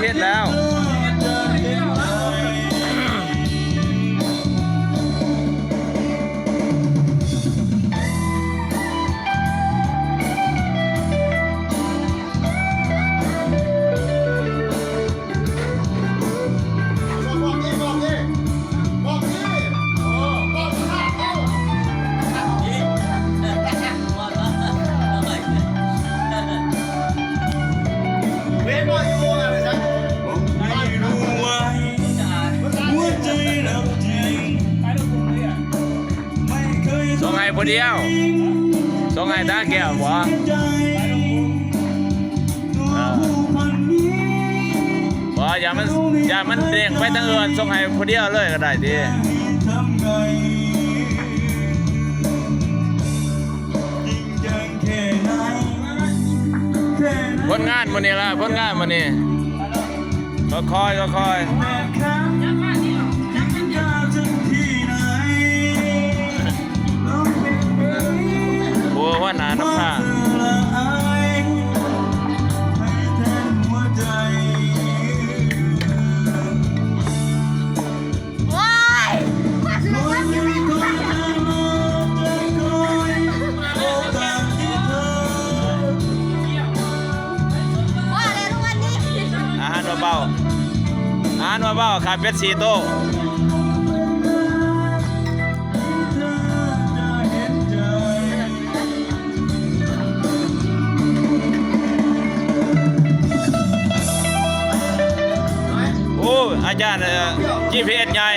ເຮັດແລ້ວ. ສົ່ງໃຫ້ຜູ້ດຽວ ສົ່ງໃຫ້ຕາແກ້ວບໍ? ເອີ ບໍ່ ຢ່າມັນ ຢ່າມັນເດ້ງໄປທາງອື່ນ ສົ່ງໃຫ້ຜູ້ດຽວເລີຍກໍໄດ້ຕິ. ຜົນງານມື້ນີ້ລະ ຜົນງານມື້ນີ້ ຄ່ອຍໆ ຄ່ອຍໆ. ໂອ້ ຫົວໜ້ານຳພາ. ໂອ້ຍ ອາຫານວ່າເບົາ ອາຫານວ່າເບົາ ຂາຍເປັດສີ່ໂຕ. ໂອ້ ອາຈານ ເອີ ຈີພີເອັສໃຫຍ່.